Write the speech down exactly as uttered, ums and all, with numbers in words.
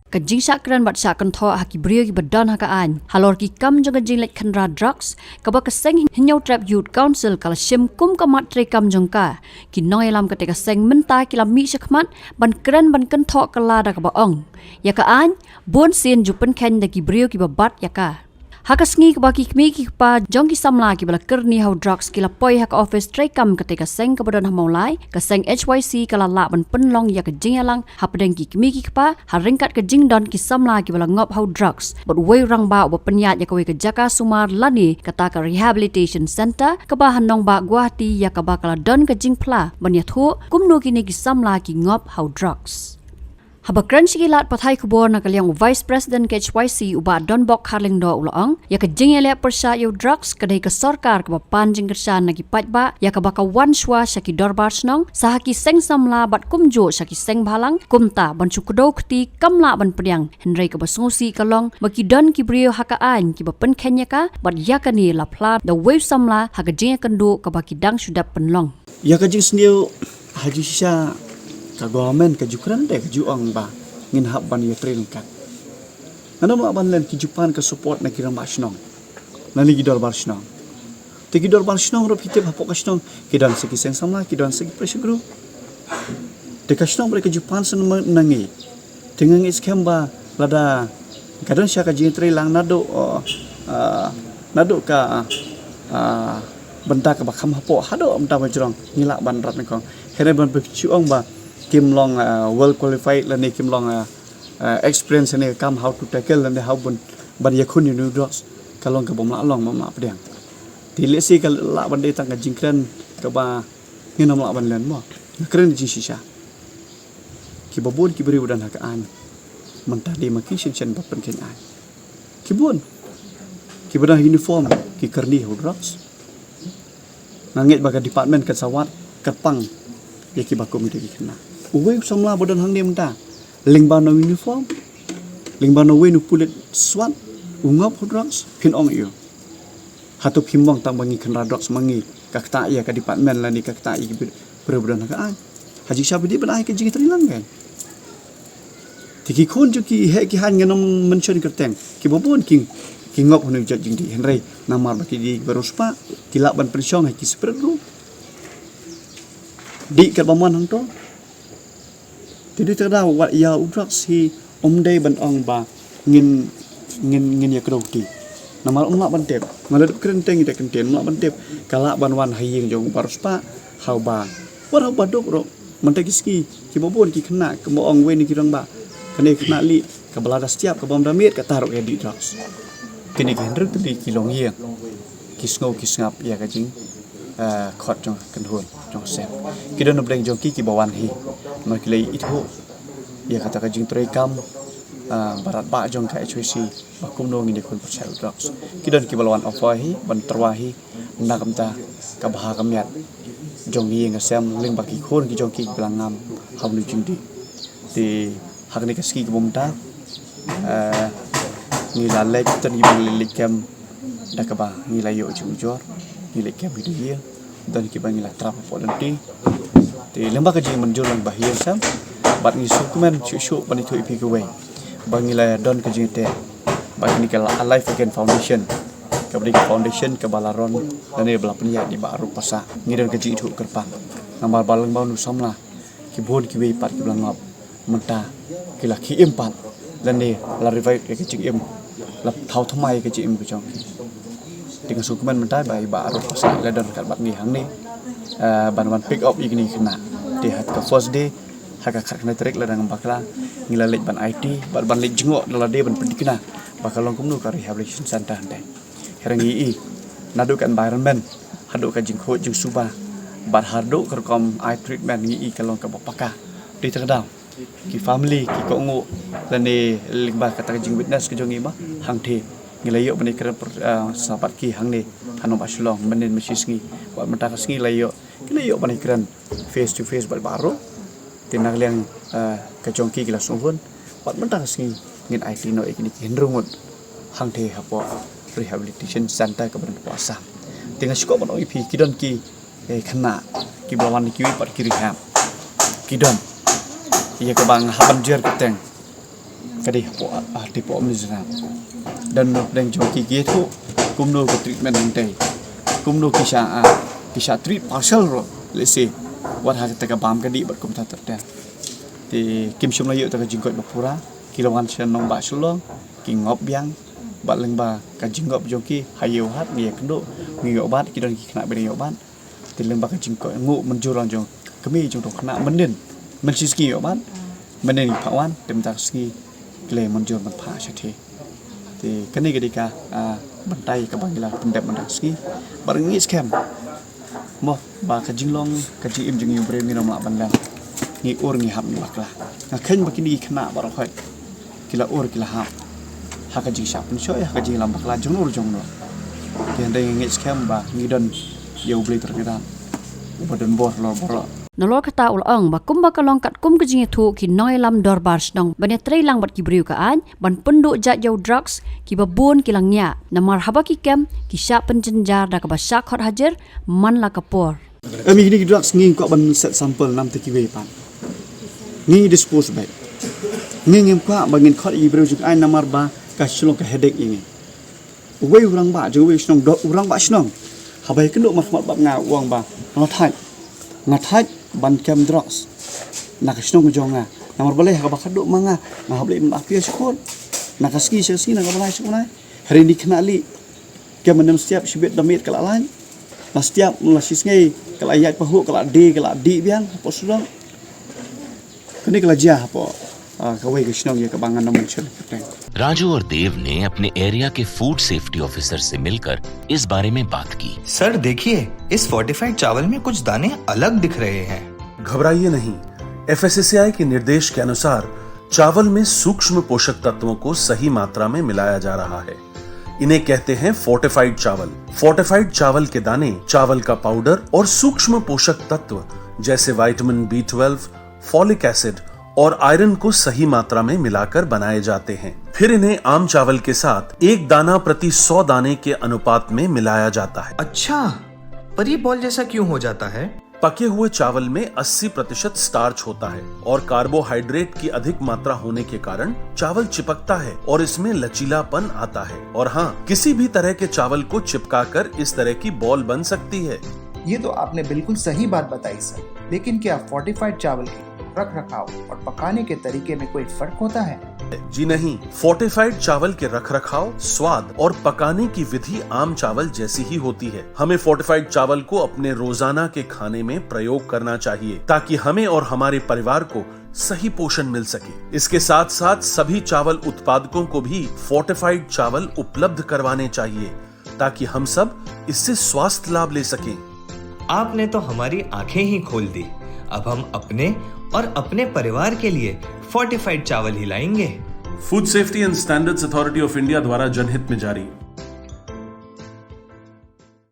Ka jingshah kren bad shah kynthoh ha ki briew kiba don ha ka aiñ halor ki kam jong ka jingleit khynra drugs, kaba ka seng Hynñiewtrep Youth Council ka la shim kum ka mat treikam jong ka, ki nongïalam katei ka seng mynta ki la mih shakhmat ban kren ban kynthoh kylla da kaba ong, ïa ka aiñ bun sien ju pynkheiñ da ki briew kiba bat ïa ka. Ha ka sngi kaba ki kmie ki kpa jong ki samla kiba la kyrni ha u drugs ki la poi ha ka office treikam katei ka seng kaba don ha Mawlai, ka seng H Y C ka la lah ban pynlong ïa ka jingïalang hapdeng ki kmie ki kpa ha ryngkat ka jingdon ki samla kiba la ngop ha u drugs bad uwei u rangbah uba pynïaid ïa kawei ka jaka sumar lane kata ka rehabilitation centre kaba ha nongbah Guwahati, ïa kaba ka la don ka jingphla ban ïathuh kumno kine ki samla ki ngop ha u drugs. Haba kren sha ki lad pathai khubor na ka liang u Vice President ka H Y C u Bah Donbok Kharlyngdoh u la ong, ïa ka jingïaleh pyrshah ïa u drugs ka dei ka sorkar kaba pan jingkyrshan na ki paidbah, ïa kaba ka wan shuwa sha ki dorbar shnong, sa ha ki seng samla bad kumjuh sha ki seng bhalang, kumta ban shu kdew kti kam lah ban pdiang, hynrei kaba sngewsih ka long ba ki don ki briew ha ka aiñ kiba pynkheiñ ïa ka, bad ïa kane la phla da uwei u samla ha ka jingïakynduh kaba ki dang shu dep pynlong. Ïa ka jingsniew, ha jingshisha ka government ka ju kren te ka ju ong ba ngin hap ban ïatrei ryngkat. Ngan ym lah ban len, ki ju pan ka support na ki rangbah shnong, na ki dorbar shnong. Te ki dorbar shnong ruh phi tip hapoh ka shnong ki don sa ki seng samla, ki don sa ki pressure group. Te ka shnong bad ka ju pan sa na ngi. Te nga ngeit skhem ba lada ka don sha ka jingtrei lang naduh, uh, uh, naduh ka, uh, bynta kaba kham hapoh haduh bynta ba jrong, ngi lah ban rat nyngkong. Hynrei ban pyrshang ba kim long, uh, well qualified lane kim long, uh, uh, experience ne kam how to tackle lane how ban, ban ïakhun ïa u drugs, ka long kaba ym lah long, ym lah pdiang. Te lehse ka lah ban dei tang ka jingkren kaba ngin ym lah ban len mo. Nga kren jingshisha. Kiba bun ki briew ba don ha ka aiñ mynta dei ma ki shen shen ba pynkheiñ aiñ. Ki bun kiba don ha uniform ki kyrni ha u drugs. Nga ngeit ba ka department kan sa wad kyrpang ïa kiba kum ïa ki khynnah. Uwei u samla ba don hangne mynta lyngba na uniform, lyngba na uwei na u pulit SWAT u ngop ha u drugs, phin ong ïa u. Hato phim ong tang ba ngi kynra drugs ma ngi, ka ktah ïa ka department lane ka ktah ïa ki briew ba don ha ka aiñ. Ha jingshisha ba dei ban ai ka jingïatreilang kein. Te ki khun jong ki heh ki haiñ ngan ym mention kyrteng, kiba bun ki, ki ngop ha une u jait jingdih, hynrei namar ba ki dei kiba riewspah ki lah ban pynshong ha ki separate room. Dih katba mon hangto. Te dei te ka daw wat ïa u drugs hi ym dei ban ong ba ngin, ngin, ngin ïa kdew kti. Namar ym lah ban tip. Nga la dep kren te ngi te kyntien, ym lah ban tip. Ka lah ban wan ha ïing jong u ba riewspah, ha u ba, wat ha u ba duk ruh. Mynta ki sngi kiba bun ki khynnah, kumba ong uwei na ki rangbah, kane ka khynnah lih kaba lada stiap, kaba ym da miet, kata ruh ka dih drugs. Kine ki hynriew tylli ki longïing ki sngew ki sngap ïa ka jing, eh, khot jong ka kynhun jong ka sem. Ki don na pdeng jong ki kiba wan hi namar ki la ithuh ïa kata ka jingtrei kam, eh, barat bah jong ka H Y C ba kumno ngin ïakhun pyrshah ïa u drugs. Ki don kiba la wan offer hi ban tyrwa hi na ka bynta ka bha ka miat jong ka ïing ka sem lyngba ki khun ki jong ki kiba la ngam ha une u jingdih. Te ha kane ka sngi kaba mynta, eh, ngi la leit, don kiba ngi la leit kem da kaba ngi la ïoh jingujor, ngi leit kem ki dei ïing, don kiba ngi la trap hapoh lynti. Te lyngba ka jingmynjur lang ba hi ïing sem, bad ngi sngewkmen shuh shuh ban ïathuh ïa phi kawei ba ngi la don ka jingïateh bad kane ka Alive Again Foundation, kaba dei ka foundation kaba la run lane ba la pynïaid da i Bah Arup Passah. Ngi don ka jingïathuh kyrpang namar ba lyngba une u samla ki bun kiwei pat kiba la ngop mynta ki la khie im pat, lane la revive ïa ka jingim, la thaw thymmai ïa ka jingim ka jong ki. Te nga sngewkmen mynta ba i Bah Arup Passah i la don ryngkat bad ngi hangne, eh, ban wan pick up ïa kine ki khynnah. Te ha ka first day, ha ka khatkhyndai tarik lada ngam bakla, ngi la leit ban aiti bad ban leit jngoh da lade ban pynthikna ba ka long kumno ka rehabilitation centre hangtei. Hynrei ngi i naduh ka environment haduh ka jingkhuid jingsuba bad haduh ka rukom ai treatment ngi i ka long kaba paka. Dei ta ka daw ki family ki kohnguh lane lyngba kata ka jingwitness ka jong ngi ba hangtei ngi la ïoh ban ïakren, ah, sa bad ki hangne ha Nongbah Shillong mynnin ma shi sngi. Bad mynta ka sngi la ïoh, ki la ïoh ban ïakren face to face bad baroh. Te na ka liang, ah, ka jong ki ki la sngewhun bad mynta ka sngi ngin aiti noh ïa kine ki hynriew ngut hangtei hapoh rehabilitation centre kaba don hapoh Assam. Te nga sngewkmen ban ong ïa phi ki don ki eh, khynnah kiba la wan na kiwei pat ki rehab. Ki don ïa kaba nga hap ban jer kyrteng. Ka dei hapoh, ah, dei hapoh Mizram. Don na pdeng jong ki, ki ïathuh kumno ka treatment hangtei. Kumno ki shah, ah, ki shah treat partial ruh, let's say, wat ha kata ka bam ka dih bad kumta ter ter. Te kim shym la ïoh ta ka jingkoit ba pura, ki la wan sha nongbah Shillong, ki ngop biang, bad lyngba ka jingngop jong ki, ha ïew hat ngi ïakynduh, ngi ïoh bat, ki don ki khynnah ba dang ïoh bat. Te lyngba ka jingkoit nguh mynjur lang jong kmie jong u khynnah, mynnin, mynshisngi ïoh bat, mynnin ngi phah wan, te mynta ka sngi ki la mynjur ban phah shathie. Te kane ka dei ka, ah, bynta kaba ngi la pyndep mynta ka sngi. Bad ngi ngeit skhem mo ba ka jinglong, ka jingim jong ngi u briew ngin ym lah ban leh. Ngi ur, ngi hap, ngi bakla. Nga kheiñ ba kine ki khynnah baroh khoit ki la ur, ki la hap ha ka jingshah pynshoi, ha ka jingïalam bakla jong no jong no. Te hynrei nga ngeit skhem ba ngi don ïa U Blei Trai Kynrad uba don bor halor baroh. Nalor kata u la ong ba kumba ka long katkum ka jingïathuh ki nongïalam dorbar shnong ban ïatrei lang bad ki briew ka aiñ ban pynduh jait ïa u drugs, kiba bun ki la ngiah namar haba ki kem ki shah pynjynjar da kaba shah khot hajar man la ka por. Em, ïa kine ki drugs ngi kwah ban set sample namar te kiwei pat ngi dispose beit. Ngi ngim kwah ba ngin khot ïa ki briew jong ka aiñ namar ba ka shu long ka headache ïa ngi. Uwei u rangbah jong uwei u shnong, u rangbah shnong, haba ïakynduh markhmat bad nga, u ong ba nga thait, nga thait ban kem drugs na ka shnong jong nga. Namar balei? Ha kaba khatduh ma nga, nga hap leit mynta phi sha khun, na ka sngi sha ka sngi, na ka bnai sha ka bnai. Hynrei kine ki khynnah lih, kem mynnym step, shibit da miet ka la lait. Na step, na shisngi ka la ïaid pahuh, ka la die, ka la dih biang hapoh shnong. Kane ka la jia hapoh, ah, kawei ka shnong ïa kaba ngan ym mention kyrteng. Raju और देव ने अपने एरिया के food safety officer से मिलकर इस बारे में बात की। सर, देखिए, इस फोर्टिफाइड चावल में कुछ दाने अलग दिख रहे हैं। घबराइए नहीं, एफएसएसएआई के निर्देश के अनुसार चावल में सूक्ष्म पोषक तत्वों को सही मात्रा में मिलाया जा रहा है। इन्हें कहते हैं फोर्टिफाइड चावल। फोर्टिफाइड चावल के दाने, चावल का पाउडर और सूक्ष्म पोषक तत्व जैसे vitamin B twelve, folic acid और आयरन को सही मात्रा में मिलाकर बनाए जाते हैं। फिर इन्हें आम चावल के साथ एक दाना प्रति सौ दाने के अनुपात में मिलाया जाता है। अच्छा, पर ये बॉल जैसा क्यों हो जाता है? पके हुए चावल में अस्सी प्रतिशत स्टार्च होता है और कार्बोहाइड्रेट की अधिक मात्रा होने के कारण चावल चिपकता है और इसमें लचीलापन आता है। और हाँ, किसी भी तरह के चावल को चिपकाकर इस तरह की बॉल बन सकती है। ये तो आपने बिल्कुल सही बात बताई सर, लेकिन क्या फोर्टिफाइड चावल के रख रखाव और पकाने के तरीके में कोई फर्क होता है? जी नहीं, फोर्टिफाइड चावल के रखरखाव, स्वाद और पकाने की विधि आम चावल जैसी ही होती है। हमें फोर्टिफाइड चावल को अपने रोजाना के खाने में प्रयोग करना चाहिए, ताकि हमें और हमारे परिवार को सही पोषण मिल सके। इसके साथ साथ सभी चावल उत्पादकों को भी फोर्टिफाइड चावल उपलब्ध करवाने चाहिए, ताकि हम सब इससे स्वास्थ्य लाभ ले सकें। आपने तो हमारी आंखें ही खोल दी। अब हम अपने और अपने परिवार के लिए फोर्टिफाइड चावल ही लाएंगे। Food safety and standards authority of India द्वारा जनहित में जारी।